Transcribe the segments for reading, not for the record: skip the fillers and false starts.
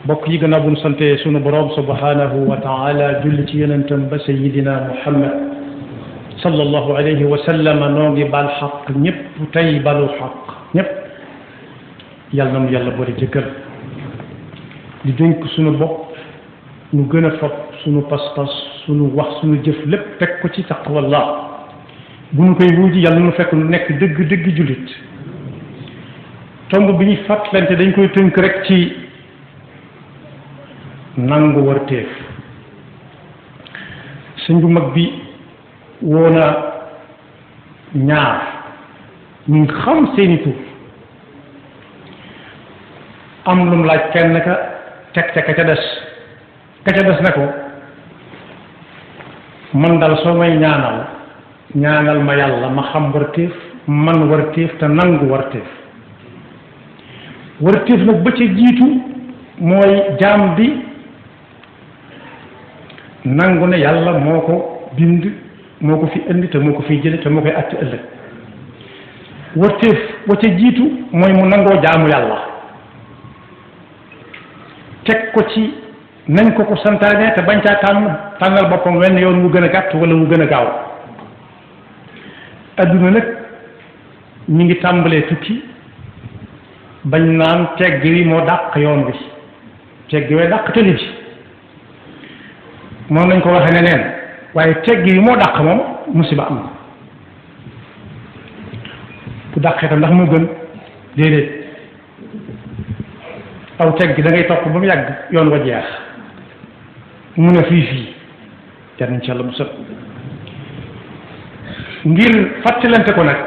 bokk yi gannaaw bu ñu sante sunu borom subhanahu wa taala julli ci yonentam ba sayidina muhammad sallallahu alayhi wa sallam noo ngi bal xaq ñëpp tey balu xaq ñëpp yàlla na mu yàlla boole jëkkër di dénk sunu bopp ñu gën a fab sunu pas-pas sunu wax sunu jëf lépp teg ko ci taqwallah bu ñu koy wuuji yàlla nu fekk nu nekk dëgg jullit tomb bi ñu fàttalante dañ koy tënk rek ci nangu warteef sëñ bu mag bi woona ñaar ñu xam seeni tur am lu mu laaj kenn ka teg ca ka ca des ne ko man dal soo may ñaanal ma yàlla ma xam warteef man warteef te nangu warteef nag ba ca jiitu mooy jaam bi nangu ne yàlla moo ko bind moo ko fi indi te moo ko fiy jële te moo koy àtte ëllëg warteef ba ca jiitu mooy mu nangoo jaamu yàlla teg ko ci nañ ko santaane te bañ caa tànnal boppam wenn yoon wu gën a gàtt wala wu gën a gaaw adduna nag ñu ngi tàmbalee tukki bañ naan tegg wi moo dàq yoon bi tegg wee dàq tëli bi moom lañ ko waxee ne neen waaye tegg wi moo dàq moom musiba am na bu dàqee tam ndax moo gën déedéet aw tegg da ngay topp ba mu yàgg yoon wa jeex mun a fii jar nañ ci yàlla mu sët ngir fàttalante ko nag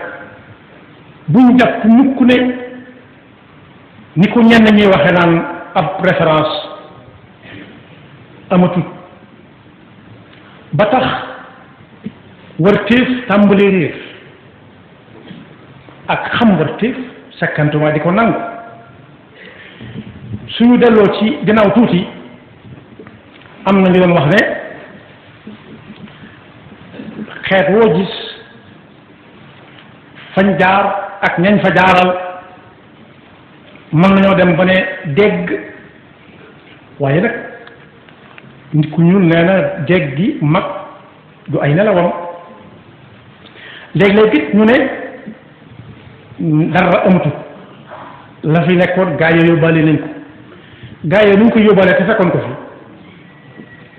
buñ jàpp mukk ne ni ko ñenn ñuy waxe naan ab préférence amatut ba tax warteef tàmbalee réer ak xam warteef sakkantuma di ko nangu suñu delloo ci gannaaw tuuti am na ñu doon wax ne xeet woo gis fañ jaar ak ñañ fa jaaral mën nañoo dem ba ne dégg waaye nag nit ku ñuul nee na dégg gi mag du ay nelawam léeg-léeg it ñu ne dara amatul la fi nekkoon gaa yi yóbbaale nañ ko gaa yi nu ñu ko yóbbaale te fekkoon ko fi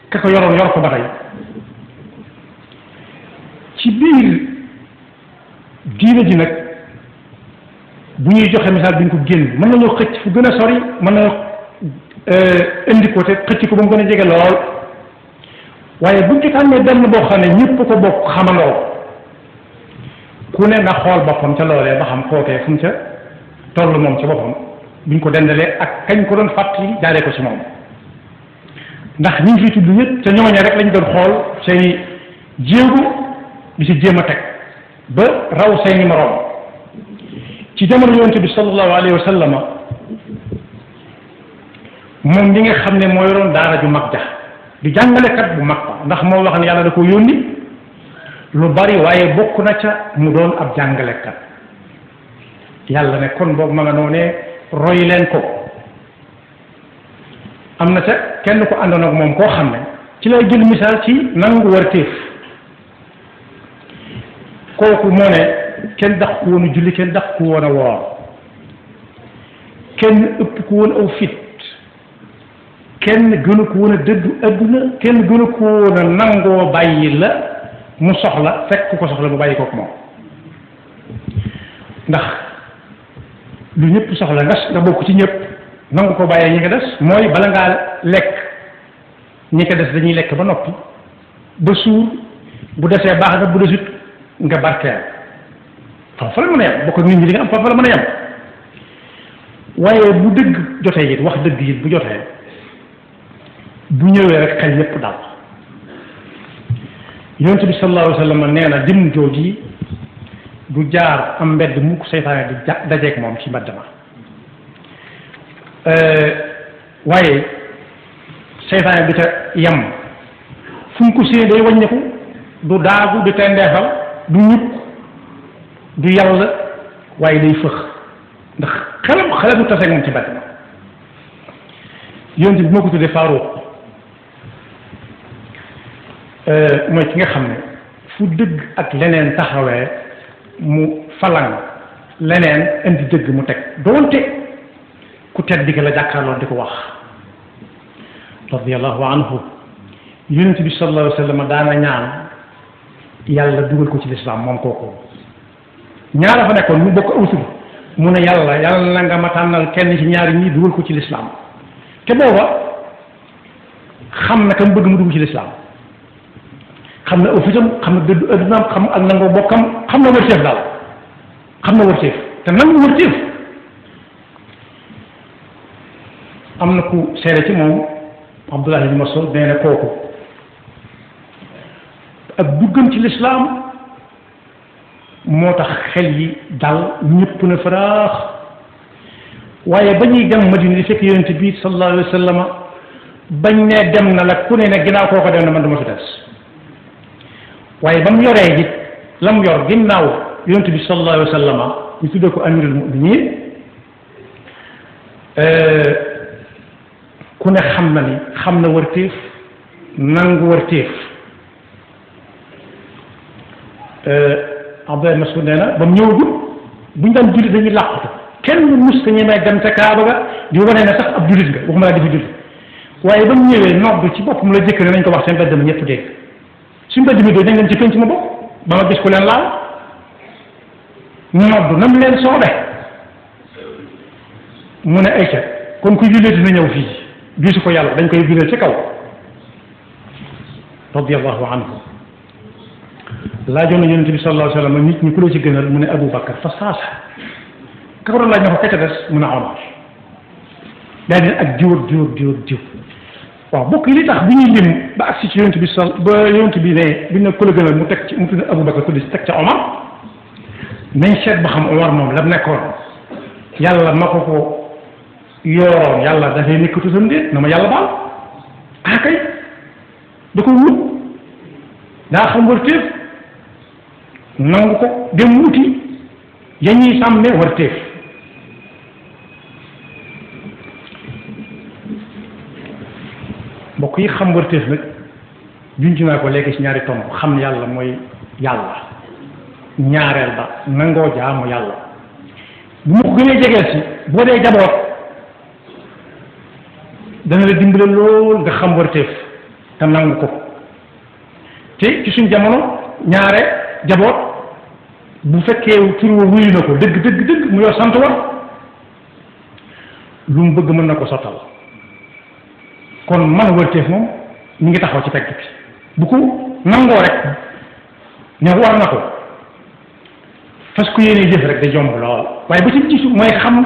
ka ko yoroon yor ko ba tey ci biir diine ji nag bu ñuy joxe misaal duñ ko génn mën nañoo xëcc fu gën a sori mën nañoo indi ko te xëcc ko ba mu gën a jege lool waaye buñ ci tànnee benn boo xam ne ñëpp ko bokk xamandoo ku ne na xool boppam ca loolee ba xam kookee fu mu ca toll moom ca boppam buñ ko dendalee ak kañ ko doon fàttali jaaree ko ci moom ndax ñi ngi fi tudd ñëpp ca ñooñe rek lañ doon xool seeni jéego di ci jéem a teg ba raw seeni moroom ci jamono yonent bi sallallahu alayhi wa sallam moom mi nga xam ne moo yoroon daara ju mag ja di jàngalekat bu mag ba ndax moo wax ne yàlla da ko yónni lu bari waaye bokk na ca mu doon ab jàngalekat yàlla ne kon boog ma nga noonee roy leen ko am na ca kenn ko àndoon ak moom koo xam ne ci lay jël misaal ci nangu warteef kooku moo ne kenn daq ko woon a julli kenn daq ko woon a woor kenn ëpp ko woon aw fit kenn gënu ko woon a dëddu adduna kenn gënu ko woon a nangoo bàyyi la mu soxla fekk ku ko soxla mu bàyyi kook moom ndax lu ñëpp soxla nga bokk ci ñëpp nangu ko bàyyee ñi ko des mooy bala ngaa lekk ñi ko des dañuy lekk ba noppi ba suur bu desee baax na bu desut nga barkeel foofu la mën a yem bokk ak nit ñi li nga am foofu la mën a yem waaye bu dëgg jotee it wax dëgg it bu jotee bu ñëwee rek xel yépp dal yonent bi sallallahu alayhi wa sallam nee na jëm jooji du jaar am mbedd mukk seytaane di dajeeg moom ci mbedd ma waaye seytaane du ca yem fu mu ko séen day wàññiku du daagu du tendeefal du ñut du yàlla waaye day fëx ndax xelam mu taseeg moom ci mbedd ma yonent bi moo ko tuddee Faaruq mooy ki nga xam ne fu dëgg ak leneen taxawee mu falang leneen indi dëgg mu teg doonte ku tedd di la jàkkaarloo di ko wax radiyallahu anhu yonent bi sallallahu alayhi wa sallam daana ñaan yàlla dugal ko ci lislaam moom kooku ñaara fa nekkoon mu bokk aw tur mu ne yàlla na nga ma tànnal kenn ci ñaari ñii dugal ko ci lislaam te booba xam na kam bëgg mu dugg ci lislaam xam na ëffitam xam na dëddu addunaam xam ak nangoo bokkam xam na wërteef daal xam na wërteef te nangu wërteef am na ku seere ci moom Abdullah ibn Mas'ud nee na kooku ak duggam ci lislaam moo tax xel yi dal ñëpp na faraax waaye ba ñuy dem Madina di fekk yonent bi sallallahu alayhi wa sallam bañ ne dem na la ku ne ne ginnaaw kooko dem na man dama fi des waaye ba mu yoree it la mu yor ginnaaw yonent bi sallallahu alayhi wa sallam ñu tuddee ko amirul muminin ku ne xam na ni xam na wërteef nangu wërteef Abdullah Mas'ud nee na ba mu ñëwagul buñ daan julli dañuy làqatu kenn mus ta ñemee dem ca Kaaba ga di wane ne sax ab jullit nga waxuma laa di fi julli waaye ba mu ñëwee nodd ci boppam la jëkk ne nañ ko wax seen mbedd ma ñëpp dégg suñu mbedd mi doo dañ leen ci penc ma bopp ba ma gis ko leen laal nodd nam leen soobe mu ne ayca kon ku jullee dina ñëw fii gisu ko yàlla dañ koy jullee ci kaw radiyallahu anhu laajoon na yonente bi sallallahu alayhi wa sallam nit ñi ku la ci gënal mu ne Abu Bakar fa saasa ka ko doon laaj na ko kecca des mu ne Omar daa di ak jiw waaw bokk yi li tax bu ñuy lim ba agsi ci yonente bi ba yonente bi ne bi ne ku la gënal mu teg ci mu tudd Abu Bakar tuddi si teg ca Omar nañ seet ba xam Omar moom la nekkoon yàlla ma ko yooroon yàlla dafay nekkatu sam déet na ma yàlla baal ah kay da ko wut daa xam wërteef nangu ko dem wuti ya ñuy sàmme wërteef mbokk yi xam wërteef nag junj naa ko léegi ci ñaari tomb xam yàlla mooy yàlla ñaareel ba nangoo jaamu yàlla bu ma ko gënee jegeel si boo dee jaboot dana la dimbale lool nga xam wërteef te nangu ko te ci suñ jamono ñaare jaboot bu fekkee tur wa wuyu na ko dëgg mu yor sant war lu mu bëgg mën na ko sottal kon man wërteef moom mi ngi taxaw ci pegg bi bu ko nangoo rek ne war na ko fas ko yéene jëf rek da jomb lool waaye ba ci gisu mooy xam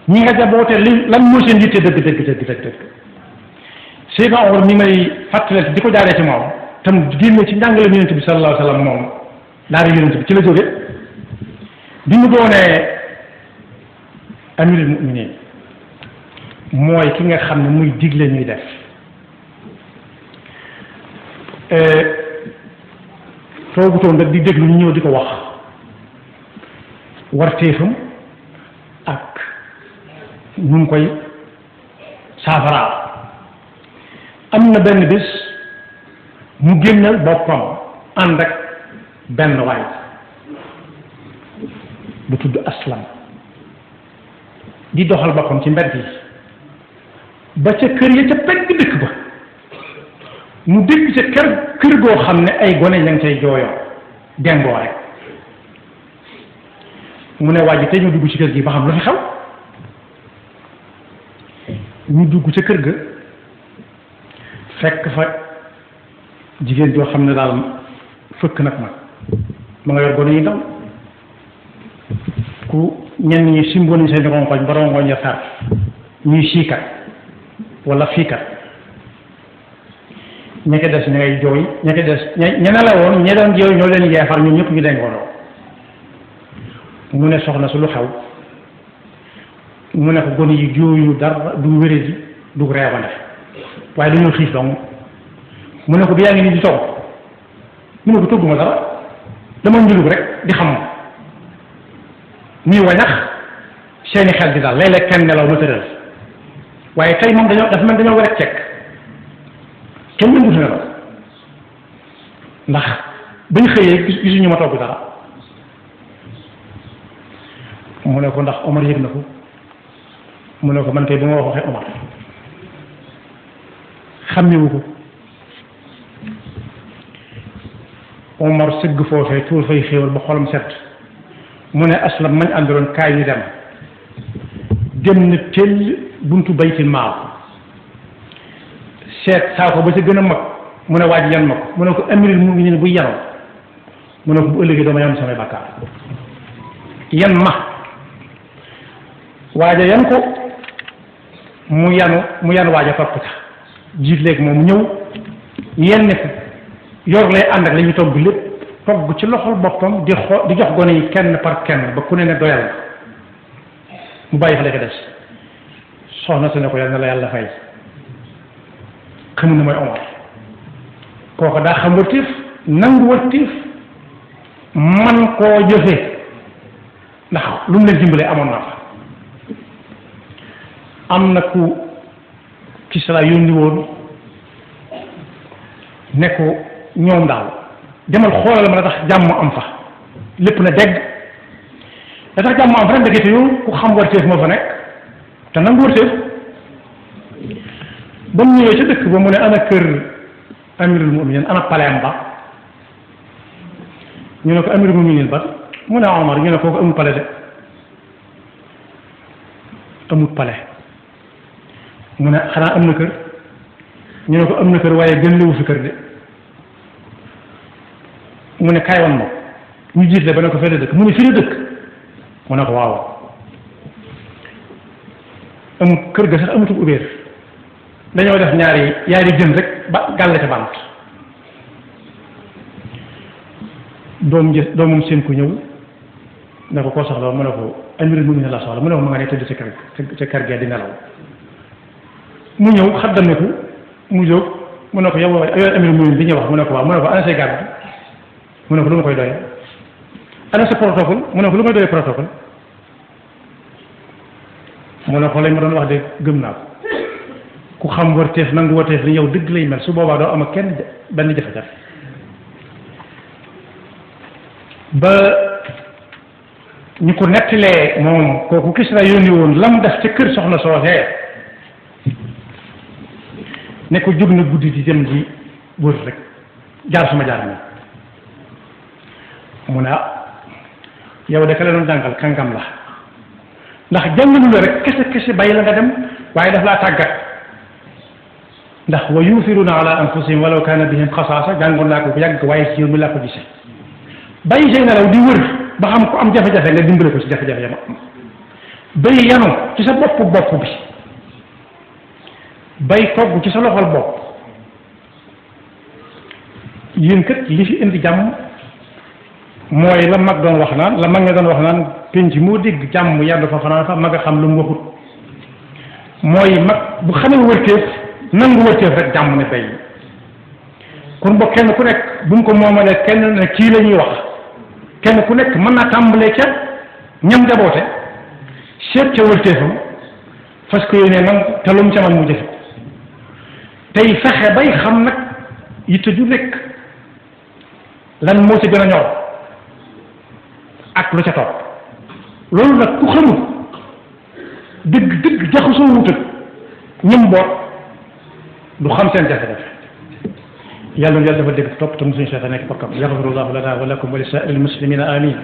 ñi nga jaboote li lan mooy seen yitte dëgg Seydina Omar mi may fàttaleel di ko jaaree ci moom tam génne ci njàngale yonent bi sallallahu alayhi wa sallam moom daara yonent bi ci la jóge bi mu doonee amirul muminin mooy ki nga xam ne muy digle ñuy def toogutoon rek di déglu ñu ñëw di ko wax warteefam ak ñu ngi koy saafaraa am na benn bis mu génnal boppam ànd ak benn waay bu tudd Aslam di doxal boppam ci mbedd yi ba ca kër ya ca pegg dëkk ba mu dégg ca kër goo xam ne ay gone ña ngi cay jooyoo dengoo rek mu ne waa ji tey ñu dugg ci kër gi ba xam lu fi xew ñu dugg ca kër ga fekk fa jigéen joo xam ne daal fëkk nag ma nga yor gone yi ndaw ku ñenn ñi simbo nañ seen rongoñ ba rongoñ ya fer ñuy siikat wala fiikat ña ca des ña ngay jooy ña ca des ña ne la woon ña doon jooy ñoo leen yeefar ñun ñëpp ñu dengoonoo mu ne soxna su lu xew mu ne ko gone yi jooyu dara du wéradi du reewande waaye dañoo xiif dong mu ne ko du yaa ngi nii di togg mu ne ko togguma dara dama njulug rek di xam ñuy wañax seeni xel di daal léeg-léeg kenn nelaw ma tëral waaye tey moom dafa mel dañoo war a cekk kenn mënut na la ndax bañ xëyee gisuñu ma togg dara mu ne ko ndax Omar yëg na ko mu ne ko man tey bu ma waxee Omar xàmmewu ko Omar sëgg foofee tuur fay xéewal ba xolam set mu ne Aslam mañ àndaloon kaay ñu dem génn teel buntu baytil maal seet saako ba ca gën a mag mu ne waaj yan ma ko mu ne ko amirul mu'minin bu yanoo mu ne ko bu ëllëgee dama yan samay bàkkaar yan ma waaja yan ko mu yan waaja topp ca jiit léegi moom ñëw yenn ko yor lay ànd ak la ñu togg lépp togg ci loxol boppam di jox gone yi kenn par kenn ba ku ne doyal mu bàyyi fa la ko des soxna si ne ko yal na la yàlla fay xamul ne mooy Omar kooku daa xam wërtiif nangu wërtiif man koo jëfe ndax lu mu leen dimbalee amoon na fa am na ku Kisra yónni woon ne ko ñoom daal demal xoolal ma la tax jàmm am fa lépp na dégg la tax jàmm am fa nag ndekete yow ku xam wërteef moo fa nekk te nangu wërteef ba mu ñëwee ca dëkk ba mu ne ana kër amirul muminin ana paleem ba ñu ne ko amirul muminin ba mu ne Omar ñu ne kooku amul pale de amul pale mu ne xanaa am na kër ñu ne ko am na kër waaye gën lewu fi kër de mu ne kaay wan moom ñu jiitle ba ne ko fee la dëkk mu ne fii la dëkk mu ne ko waaw amul kër ga sax amatul ubéer dañoo def yaari jën rek ba gàlle ca bant doomam seen ku ñëw ne ko koo soxla mu ne ko amirul mu'minin la soxla mu ne ko ma nga ne tëdd ca kër ga di nelaw mu ñëw xaddameku mu jóg mu ne ko yow amirul mu'minin bi ñuy wax mu ne ko waaw mu ne ko ana say gàddu mu ne ko lu ma koy doye ana sa protocole mu ne ko lu may doye protocole mu ne ko lañ ma doon wax de gëm naa ko ku xam wërteef nangu wërteef ni yow dëgg lay mel su boobaa doo am ak kenn benn jafe-jafe ba ñu ko nettalee moom kooku Kisra yónni woon lam def ca kër soxna soosee ne ko jóg na guddi di dem di wër rek jaar suma jaar nii mu ne yow de ka la doon jàngal kàngam la ndax jàngalu la rek kese bàyyi la nga dem waaye daf laa tàggat ndax wa yuuthiruna ala anfusihim walaw kaana bihim xasaasa jàngoon naa ko bu yàgg waaye ci yow mi laa ko gisee bàyyi say nelaw di wër ba xam ko am jafe-jafe nga dimbale ko ci jafe-jafe yama am bay yanu ci sa bopp bi bay togg ci sa loxol bopp yéen kat li fi indi jàmm mooy la mag doon wax naan la mag nga doon wax naan penc moo dégg jàmm yàlla fa fanaan fa mag a xam lu mu waxut mooy mag bu xamee wërteef nangu wërteef rek jàmm ne bay kon ba kenn ku nekk bu mu ko moomalee kenn ne kii la ñuy wax kenn ku nekk mën naa tàmbalee ca ñam jaboote seet ca wërteefam parce que yéene nangu te lu mu ca man mu jëfe ko tey fexe bay xam nag yitte ju nekk lan moo ci gën a ñor ak lu ca topp loolu nag ku xamul dëgg jaxasoo wut ak ñëm boot du xam seen jafe-jafe yàlla na yàlla dafa dégg topp te mu suñu seeta nekk bokkam yaxfirullahu lana wa lakum wa li saa'iril muslimina amin